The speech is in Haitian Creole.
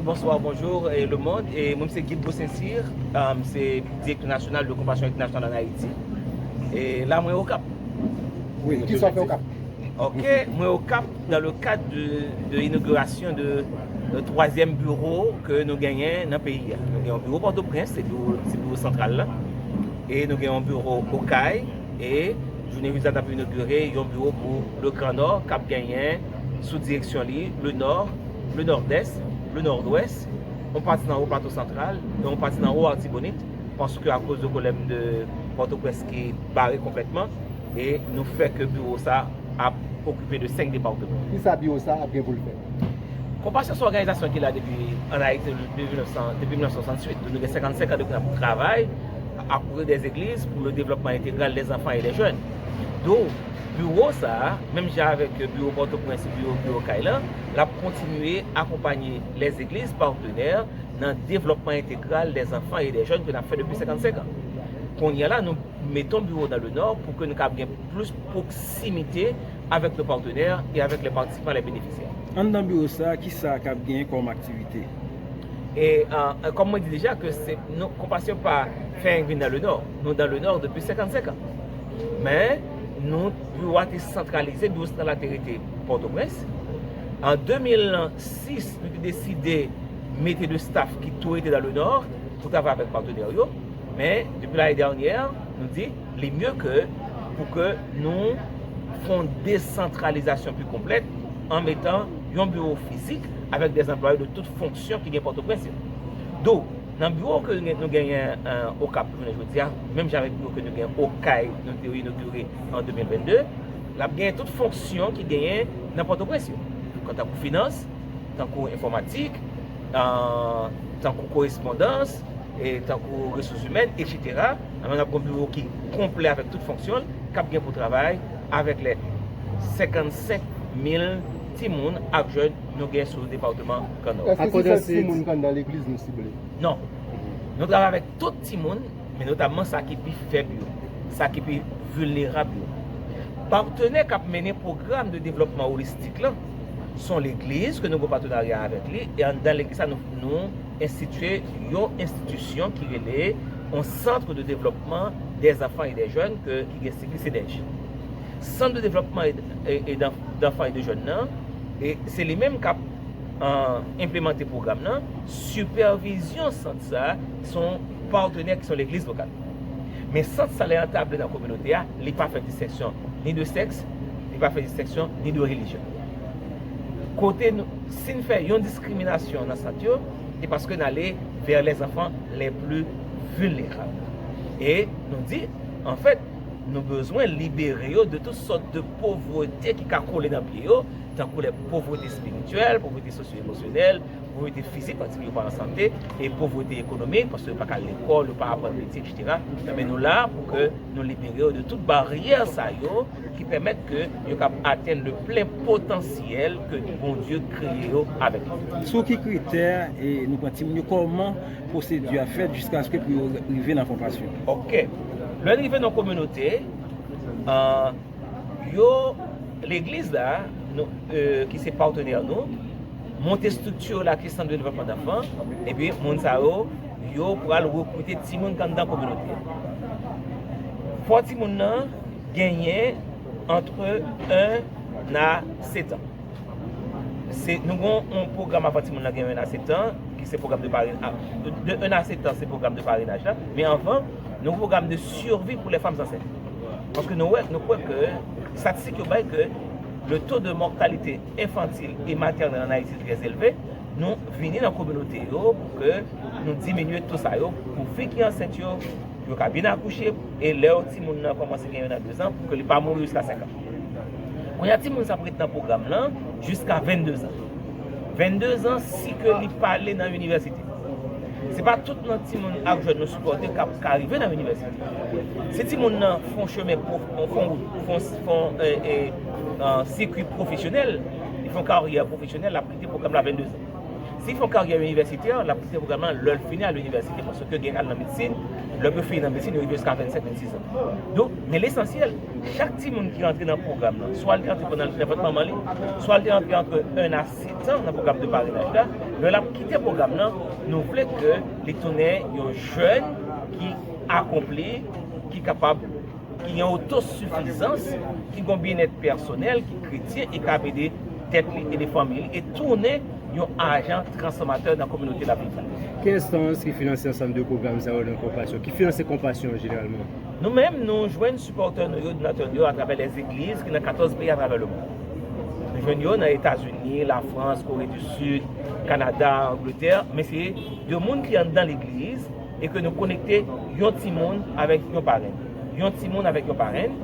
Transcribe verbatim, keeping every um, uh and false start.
Bonswa, bonjou, e lemonn. E mwen, se Guy Beaucensire, um, se direktè nasyonal de Compassion International en Haïti. E la, mwen Okap. Wi, kisa w fè Okap? Ok, mwen Okap dans le cadre de, de l'inauguration de, de twazyèm biwo ke nou genyen nan peyi a. Nou gen yon biwo Pòtoprens, se biwo, se biwo santral la. E nou gen yon biwo Okay. E jounen jodi a, n ap inogire yon biwo pou le Grand Nord k ap genyen sou direksyon li le Nord, le Nord-Est, le Nord-Ouest, yon pati nan Wo Plato Santral, e yon pati nan Wo Artibonit, paske akoz de pwoblèm de Pòtoprens ki bare konplètman, e nou fè ke biwo sa ap okipe de senk depatman. Kisa biwo sa ap gen pou l fè? Konpasyon se yon òganizasyon ki la depi an Ayiti depi mil nèf san, depi mil nèf san swasanntuit. Donk nou gen senkannsenk an depi n ap travay à côté des églises pour le développement intégral des enfants et des jeunes. Donk, biwo sa a, menm jan avèk biwo Pòtoprens, biwo, biwo Okay la, l ap kontinye akonpanye les églises partenaires nan devlòpman entegral des enfants et des jeunes ke n ap fè depi senkannsenk an. Kounye a la, nou mete yon biwo dans le Nord pou ke nou kapab gen plis pwoksimite avec nos partenaires et avec les participants, les bénéficiaires. Anndan biwo sa a, kisa k ap genyen kòm aktivite? E, euh, kòm mwen di deja, ke se, nou, Konpasyon pa fè anyen vin dans le Nord. Nou dans le Nord depi senkannsenk an. Men, nou, biwo a te santralize, biwo santral la te rete Pòtoprens. An de mil sis, nou te deside mete de staff ki tou rete dans le Nord pou travay avèk patnè yo. Men, depi lane dènyè, nou di, li mye ke pou ke nou fè yon desantralizasyon pi konplèt an metan yon biwo fizik avèk des anplwaye de tout fonksyon ki gen Pòtoprens yo. Donk, nan biwo ke nou gen- nou genyen, euh, Okap jounen jodi a, menm jan avèk biwo ke nou gen Okay, nou te inogire an de mil vennde, l ap genyen tout fonksyon ki genyen nan Pòtoprens yo. Tankou finans, tankou enfòmatik, euh, tankou korespondans, e tankou resous imèn, etsetera. Alò, n ap gen yon biwo ki konplè avèk tout fonksyon l, k ap gen pou travay avèk lè senkannsenk mil timoun ak jèn nou gen sou depatman Grann Nòd. Èske se sèl timoun k anndan legliz nou sible? Non. Nou travay avèk tout timoun, men notamman sa ki pi fèb yo, sa ki pi vilnerab yo. Patnè k ap mennen pwogram de devlòpman olistik la, se yon legliz ke nou gen patnarya avèk li, e anndan legliz sa nou, nou enstitye yon enstitisyon ki rele yon Centre de Développement des Enfants et des Jeunes ke, ki gen sik li C D J. Sant de devlòpman e, e, e d'an- d'anfan e de jèn nan, e se li menm k ap, euh, enplimante pwogram nan. Sipèvizyon sant sa, se yon patnè ki se yon legliz lokal. Men sant sa lè antabli nan kominote a, li pa fè distenksyon ni de sèks, li pa fè distenksyon ni de relijyon. Kote nou, si n fè yon diskriminasyon nan sant yo, se paske n ale vers les enfants les plus vulnérables. E nou di, anfèt, nou bezwen libere yo de tout sòt de povrete ki ka kole nan pye yo, tankou lè povrete espirityèl, povrete sosyo-emosyonèl, povrete fizik, paske yo pa an sante, e povrete ekonomik, paske yo pa ka al lekòl, yo pa aprann metye, etsetera. Men nou la pou ke nou libere yo de tout baryè sa yo ki pèmèt ke yo kab atenn le plen potansyèl ke Bondye kreye yo avèk li. Sou ki kritè e nou pran timoun yo, kòman pwosedi a fèt jiskaske pou yo rive nan Konpasyon? Ok. Lè n rive nan kominote, euh, yo, legliz la, nou, euh, ki se patnè nou, monte estrikti la ki Sant de Devlòpman d'Anfan, epi moun sa yo, yo pral rekrite timoun k anndan kominote a. Fò timoun nan genyen antre en a sèt an. Se, nou gen yon pwogram avan timoun nan gen en a sèt an, ki se pwogram de parenaj. De en a sèt an, se pwogram de parenaj la. Men anvan, nou gen pwogram de survie pour les femmes enceintes. Paske nou wè, nou kwè ke estatistik yo bay ke le taux de mortalité infantile et maternelle en Haïti est très élevé. Nou vini nan kominote yo pou ke nou diminye to sa yo pou fi ki ansent yo, pou yo ka byen akouche, e lè yo timoun nan kòmanse gen en a de zan, pou ke li pa mouri jiska senk an. Kounye a, timoun sa ap ret nan pwogram lan jiska vennde zan. Vennde zan, si ke li pa ale nan inivèsite. Se pa tout nan timoun ak jèn nou sipòte k ap ka rive nan inivèsite. Si timoun nan fè yon chemen pwof, fè yon wout, fè yon, fè yon, e, e, e, sikui pwofesyonèl, li fè yon karyè pwofesyonèl, l ap kite pwogram la vennde zan. Si l fè yon karyè inivèsitè, l ap kite pwogram lan lè l fini al inivèsite, paske gen k al nan medsin, lè yo fini nan medsin, yo rive jiska vennsenk, vennsis zan. Donk, men lesansyèl, chak timoun ki rantre nan pwogram lan, swa l te rantre pandan l te nan vant manman li, swa l te rantre antre en a sèt an nan pwogram de parenaj la, Lè l ap kite pwogram nan, nou vle ke li tounen yon jèn ki akonpli, ki kapab, ki gen otosifizans, ki gen byennèt pèsonèl, ki kretyen e k ap ede tèt li, ede fanmi li e tounen yon ajan transfòmatè nan kominote l ap viv la. Ki enstans ki finanse ansanm de pwogram sa yo nan Konpasyon? Ki finanse Konpasyon jeneralman? Nou menm, nou jwenn sipòtè nou yo, donatè nou yo atravè lèzegliz ki nan katòz peyi atravè lemonn. Nou jwenn yo nan Etazini, Lafrans, Kore di Sid, Kanada, Angletè, men se de moun ki anndan legliz e ke nou konekte yon timoun avèk yon parenn. Yon timoun avèk yon parenn,